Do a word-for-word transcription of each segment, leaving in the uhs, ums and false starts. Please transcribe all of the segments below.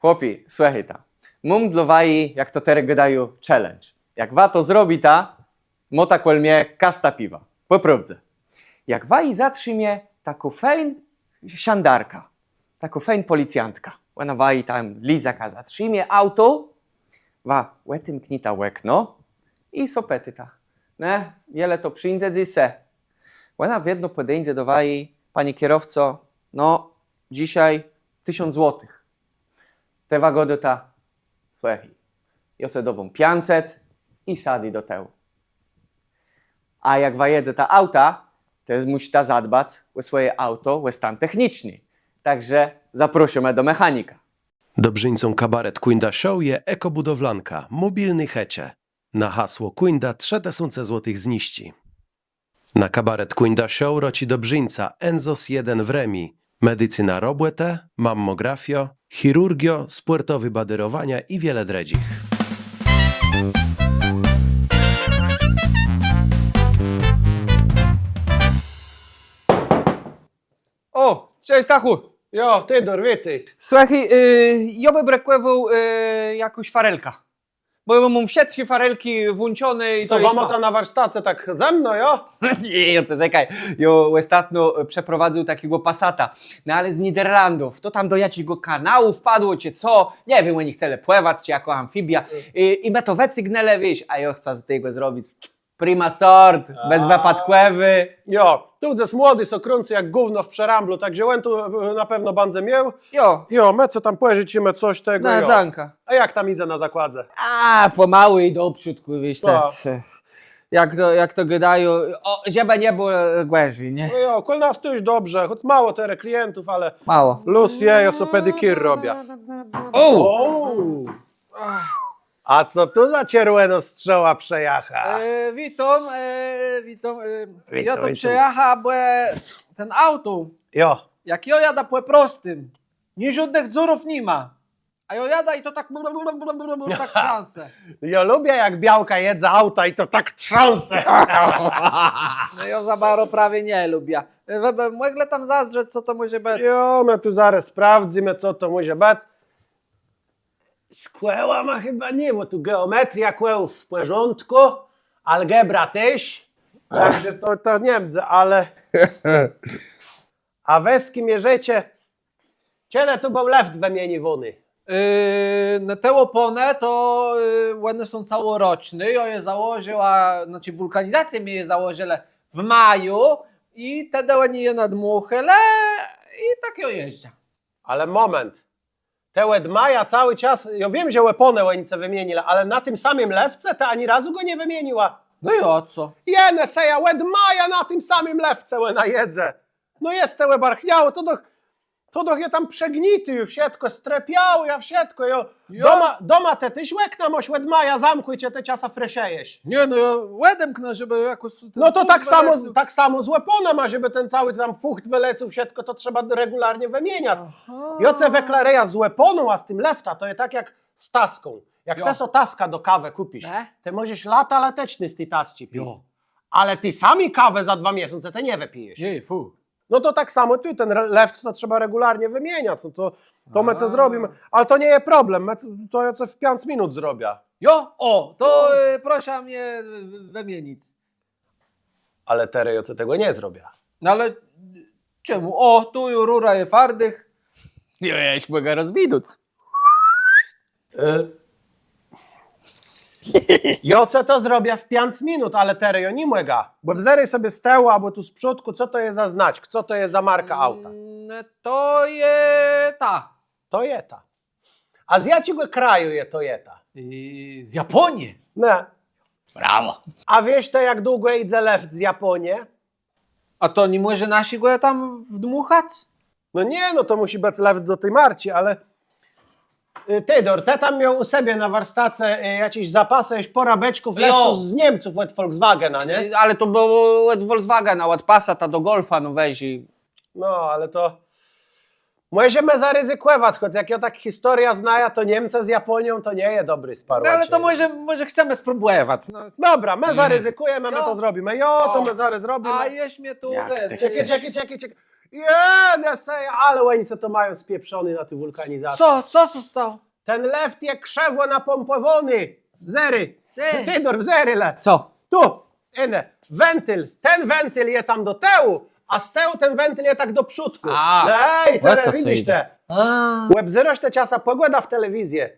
Chłopi, słëchôjta. Móm dlô waji, jak to terô gôdają, challenge. Jak wa to zrobita, môta kòl mie kastã piwa. Pò prôwdze. Jak waji zatrzimie takô fejn szandarka, takô fejn pòlicjantka. Òna waji tam lizaka zatrzimie, auto, wa òtemknita òkno i sã pitôta: „Në, wiele to przińdze dzysô?” Òna wiedno pòdeńdze do waji: „Panie kierowco, no, dzisiaj tysiąc złotych”. Tej wa gôdôta: „Słëchôj, jô cë dôwóm piãcset” i sadô do tëłu. A jak wa jedzeta autã, tej mùszita zadbac ò swòje auto, ò stan techniczny. Tak że zaprôszómë do mechanika. Dobrzińcą kabaret Kùńda Show je Ekobudowlanka, mòbilné chëcze. Na hasło Kùńda trzë tësące złotëch zniżczi. Na kabaret Kùńda Show rôczi dobrzińca Enzos jeden w Rëmi. Medicyna robòtë, mammografiô, chirurgiô, spòrtowé badérowania i wiele drëdżich. Ò, cześć, Stachù. Jo, Tedor, witôj. Słëchôj, y, jô bë brëkòwôł, y, jakąs farelkã. Bò jô móm wszëtczé farelczi włączoné i... Co, to wa môta na warsztace tak zëmno, jo? Nié, jô, co, czekôj. Jô òstatno, e, przeprowadzył taczégò Passata. No ale z Niderlandów. To tam do jaczégò kanału wpadło, czë co? Nie wiém, òni chcelë płëwac, czë jakò amfibiô. I, i më to wëcygnãlë, wiész, a jô chcã z tegò zrobic prima sort, bezwëpôdkòwi. Jo, tu dzes młodi sã krãcy jak gówno w przerãblu, tak że òn tu, e, na pewno bãdze miôł. Jo. Jo, më cë tam pòżëczimë cos tegò, no, jo. Dzãka. A jak tam jidze na zakładze? A, pòmału i do przódkù, wiész, tak. Jak to, jak to gôdają, ò, żebë nie bëło gòrzi, nié? No jo, kòl nas téż dobrze, chòc mało terô klientów, ale... Mało. Luz je, jô so pedicure robiã. Ò! Ò! A co tu za czerwònô strzała przëjacha? E, witóm, e, witóm, e, jô tu przëjacha, bò, e, ten auto. Jo. Jak jô jadã pò prostim, niżódnëch dzurów ni ma. A jô jadã i to tak, tak trzãse. Jô lubiã, jak białka jedze autã i to tak trzãse. No jô za baro prawie nie lubiã. E, wë bë mòglë tam zazdrzec, co to mòże bëc. Jo, më tu zarô sprôwdzymë, co to mòże bëc. Z kòłama chëba nié, bò tu geòmetriô kół w pòrządkù, algebra téż. Tak że to, to nie wiém, ale... A wë mie rzeczta, czedë tu béł lëft wëmieniwóny? Yy, no te òpònë to, yy, òne są całoroczné. Jô je założëła, znaczi wùlkanizacjô mie je założëła w maju i tedë òni je nadmùchelë i tak jô jeżdżã. Ale mòment. Të òd maja całi czas, jô wiém, że òpònë òni cë wëmienilë, ale na tim samim lëfce të ani razu gò nie wëmieniła. No i ò co? Jenë, sëjã, òd maja na tim samim lëfce òna jedze. No jes të òbarchniałô, to doch, to doch je tam przegnité ju wszëtkò, strëpiałé, a wszëtkò, jo. Jo. Doma, doma të téż òkna môsz òd maja zamkłé, czë të czasã freszëjesz? Nié, no jô òdemknã, żebë jakòs ten... No to tak samò, tak samò z òpònama, żebë ten całi tam fùcht wëlecôł, wszëtkò to trzeba regùlarnie wëmieniac. Aha. Jô cë wëklarëjã z òpòną, a z tim lëftã, to je tak jak z taską. Jak të so taskã do kawë kùpisz, të mòżesz lata lateczné z ti tasczi pic. Jo. Ale ti sami kawë za dwa miesące të nie wëpijesz. Nié, fùcht. No to tak samò tu, ten re-, lëft to trzeba regùlarnie wëmieniac, no to, to më cë zrobimë, ale to nie je problem, më cë, to jô cë w piãc minut zrobiã. Jo? Ò, to, e, proszã mie, e, wëmienic. Ale terô jô cë tegò nie zrobiã. No ale czemù? Ò, tu ju rura je fardich. Jo, jô jesz mògã rozwinąc. E, jô cë to zrobiã w piãc minut, ale terô jô ni mògã. Bò wezdrzë sobie z tëłu abò tu z przódkù, co to je za znaczk, co to je za marka auta? Mm, to je ta. Toyota. A z jaczégò kraju je Toyota? I z Japònie. No. Brawo. A wiész të, jak długò jidze lëft z Japònie? A to ni mòże naszégò tam wdmùchac? No nié, no to mùszi bëc lëft do ti marczi, ale, y, Tedor, të tam miôł ù sebie na warsztace, y, jaczés zapasë, jesz pôrã beczków lëftu z Niemców òd Volkswagena, nié? Y, ale to bëło òd Volkswagena, òd Passata do Golfa, no wez i... No, ale to Mòżemë zarizykòwac, chòc jak jô tak historiã znajã, to Niemcë z Japònią to nie je dobri sparłãczënk. No ale to mòże, mòże chcemë spróbòwac, no. Dobra, më zarizykùjemë, më to zrobimë. Jo, to më zarô zrobimë. A jesz mie tu... Czekôj, czekôj, czekôj, czekôj. Je, ne sej, ale òni sã to mają spieprzoné na ti wùlkanizacji. Co? Co sã stało? Ten lëft je krzëwò napómpòwóny. Wzérôj. Të, Dor, wzérôj le. Co? Tu, ene, wentil. Ten wentil je tam do tëłu, a z tëłu ten wentil je tak do przódkù. A. Ej, të widzysz te. Òbzérôsz të czasã pògòdã w telewizji?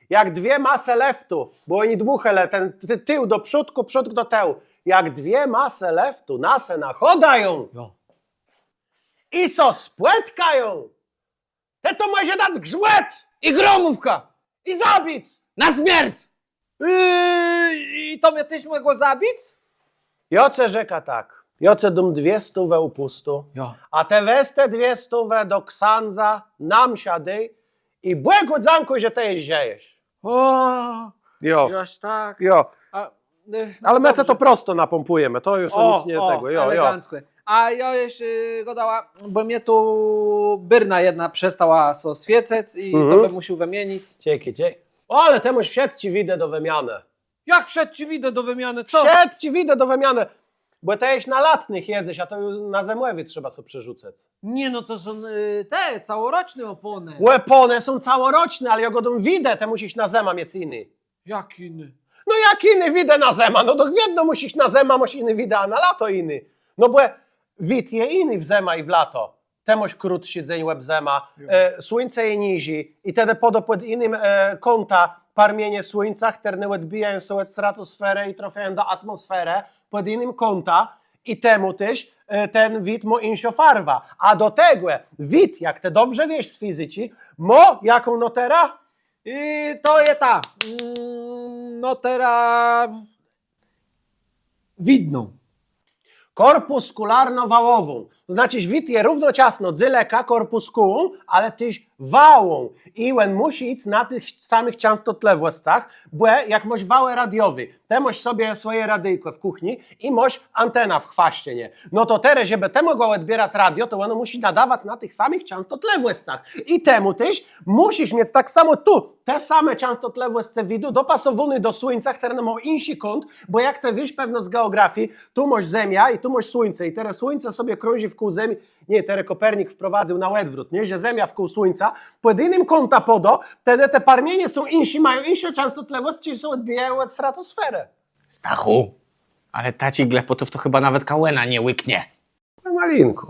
Jak dwie masë lëftu, bò òni dmùchelë ten tił do przódkù, przódk do tëłu. Jak dwie masë lëftu na se nachôdają i sã spòtkają, tej to mòże dac grzmòt! I gromówka! I zabic! Na smierc! I to mie téż mògło zabic? Jô cë rzekã tak. Jô cë dóm dwie stówë ùpùstu. Jo. A të wez te dwie stówë do ksãdza, na mszã dôj i Bògù dzãkùj, że të jesz żëjesz. Ò, jo. Jaż tak. Jo. Ale më cë to prosto napómpùjemë, to ju nic nie tegò. Jo, jo. Elegancko. A jô jesz gôdała, bò mie tu bërna jedna przestała sã swiecëc i to bë mùszôł wëmienic. Czekôj, czekôj. Ò, ale të môsz wszëtczé widë do wëmianë. Jak wszëtczé widë do wëmianë? Co? Wszëtczé widë do wëmianë. Bò të jesz na latnëch jedzesz, a to ju na zëmòwé trzeba sã przerzucëc. Nié, no to są te całoroczné òpònë. Òpònë są całoroczné, ale jô gôdóm widë, të mùszisz na zëmã miec jiné. Jak jiné? No jak jiné widë na zëmã? No to wiedno mùszisz na zëmã môsz jiné widë, a na lato jiné. No bò wid je jiny w zëmã i w lato. Të môsz krótszi dzéń òb zëmã, słuńce je niżi i tedë pòdô pòd jinym kątã parmienie słuńca, chtërne òdbijają sã òd stratosferë i trôfiają do atmòsferë pòd jinym kątã i temù téż ten wid mô jinszą farwã. A do tegò wid, jak të dobrze wiész z fizyczi, mô jaką notërã? I to je ta notëra widną. Kòrpùskùlarno-wałową. To znaczi wid je równoczasno dzélëkã, kòrpùskùłą, ale téż wałą. I òn mùszi jic na tëch samëch czãstotlëwòscach, bò jak môsz wałë radiowé, të môsz sobie swòje radijkò w kùchni i môsz antenã w chwascënie. No to terô, żebë të mògła òdbierac radio, to òno mùszi nadawac na tëch samëch czãstotlëwòscach. I temù téż mùszisz miec tak samò tu te same czãstotlëwòscë widu dopasowóné do słuńca, chtërne mô jinszi kąt, bò jak të wiész pewno z geògrafii, tu môsz Zemiã i tu môsz słuńce. I terô słuńce sobie krążi wkół Zemi. Nié, terô Kòpernik wprowadzył na òdwrót, nié, że Zemia wkół słuńca, pòd jinym kątã pôdô, tedë te parmienie są jinszé, mają jinszą czãstotlëwòsc, czej sã òdbijają òd stratosferë. Stachù, ale taczich głëpòtów to chëba nawetka òna nie łiknie. Pòmalinkù.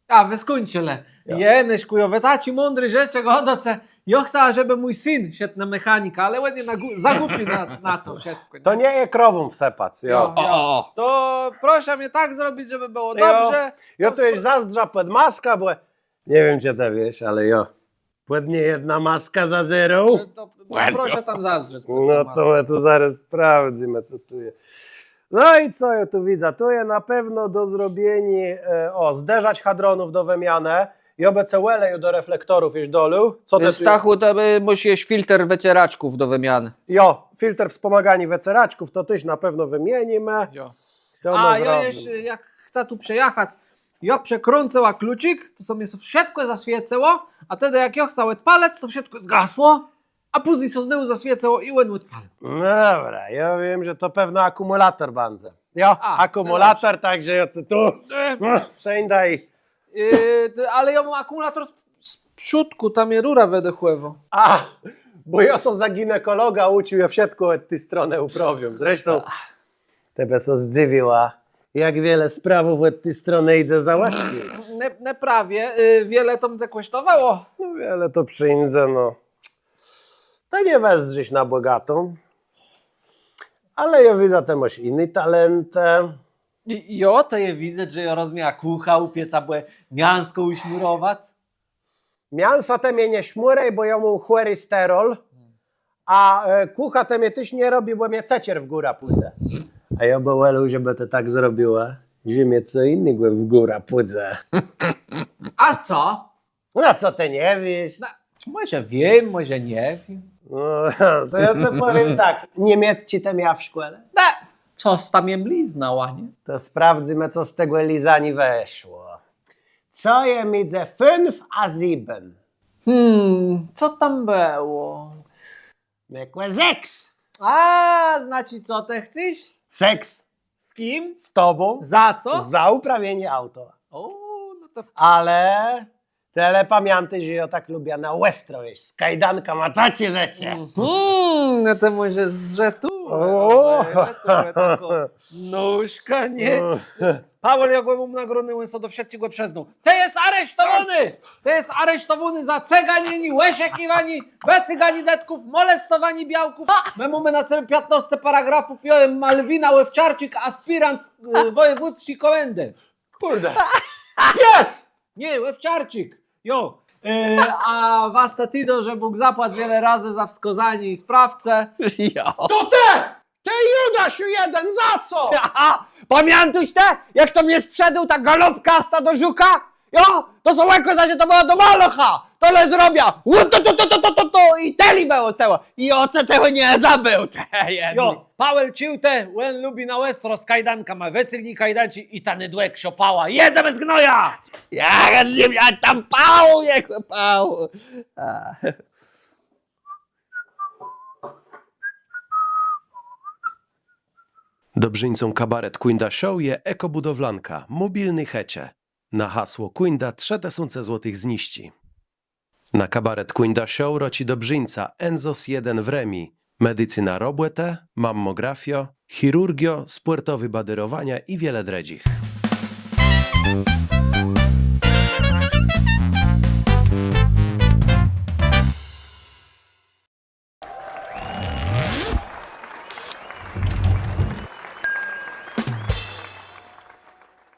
A, wë skùńczëlë. Jenë, kùjô, wë taczé mądré rzeczë gôdôce. Jô chcała, żebë mój syn szedł na mechanika, ale òn je za głupi na to wszëtkò. To nie je krowóm wsëpac, jo. To proszã mie tak zrobic, żebë bëło dobrze. Jô tu jesz zazdrzã pòd maskã, bò nie wiém, czë të wiész, ale jô pòd niejedną maskã zazérôł. Proszã tam zazdrzec. No to më to zarô sprawdzymë, co tu je. No i co jô tu widzã? Tu je na pewno do zrobieniô, ò, zderzôcz hadronów do wëmianë. Jô bë cë òleju do reflektorów jesz dolôł. Co të, Stachù, të mùszisz filter wëceraczków do wëmianë. Jo, filter wspòmôganiô wëceraczków, to téż na pewno wëmienimë. Jo. A jô jesz, jak chcã tu przejachac, jô przekrãcëła kluczik, to sã mie wszëtkò zaswiecëło, a tedë jak jô chcã òdpalëc, to wszëtkò zgasło, a pózni sã znowù zaswiecëło i òn òdpalił. No dobra, jô wiém, że to pewno akùmùlator bãdze. Jo, akùmùlator, tak że jô cë tu przeńdã i... Ale jô móm akùmùlator z przódkù, tam je rura wëdechòwô. A, bò jô sã za ginekòloga ùcził, jô wszëtkò òd ti stronë ùprôwióm. Zresztą të bë sã zdzëwiła, jak wiele sprawów òd ti stronë jidze załatwic. Ne prawie, wiele to mdze kòsztowało? No wiele to przińdze, no. Të nie wëzdrzisz na bògatą, ale jô widzã, të môsz jiné talentë. Jo, to je widzec, że jô rozmiejã kùcha ùpiec abò miãskò ùszmùrowac. Miãsa të mie nie szmùrëj, bò jô móm chòristerol. A kùcha të mie téż nie robi, bò mie cëczer w górã pùdze. A jô bë wòlôł, żebë të tak zrobiła, że mie co jinégò w górã pùdze. A co? No co, të nie wiész? No, mòże wiém, mòże nie wiém. No, to jô cë pòwiém tak. Niemiecczé të mia w szkòle? No, cos tam jem liznãła, nié? To sprawdzymë, co z tegò lizaniô wëszło. Co je midzë fünf a sieben? Hmm, co tam bëło? Rzekłë seks. A, znaczi, co të chcesz? Seks. Z kim? Z tobą. Za co? Za uprawienié auta. Ò, no to... Ale të le pamiãtôj, że jô tak lubiã na òstro, wiész, z kajdankama, taczé rzeczë. Mhm, no to mòże z żëtówë. Ò. Ò, żëtówë, takô nóżka, nié? Ò. Pawle, jô gò móm nagróné, òn sã do wszëtczégò przëznôł. Të jes aresztowóny! Të jes aresztowóny za cëganienié, òszëkiwanié, wëcyganié dëtków, mòlestowanié białków. Më mómë na całé piãtnôsce paragrafów, jô jem Malwina Òwczarczik, aspirant, e, wòjewódzczi kòmendë. Kùrde. Pies! Nié, Òwczarczik. Jo. E, a wasta Tido, że Bóg zapłac wiele razy za wskôzanié sprawcë. Jo. To të! Të Judaszu jeden, za co? Aha, pamiãtôsz të, jak të mie sprzedôł tã galopkastã do Żuka? Jo, to sã òkôzało, że to bëło do malucha. To le zrobiã. Ù, to, to, to, i tëli bëło z tegò. I jô cë tegò nie zabéł, të jeden. Jo, Pawle, czuj të, òn lubi na òstro z kajdankama, wëcygnij kajdanczi i tã nôdłëgszą pałã. Jedzemë z gnojã! Ja, ja, ja tam pału, je pału. A. Dobrzińcą kabaret Kùńda Show je Ekobudowlanka, mòbilné chëcze. Na hasło Kùńda trzë tësące złotëch zniżczi. Na kabaret Kùńda Show rôczi dobrzińca Enzos jeden w Rëmi. Medicyna robòtë, mammografiô, chirurgiô, spòrtowé badérowania i wiele drëdżich.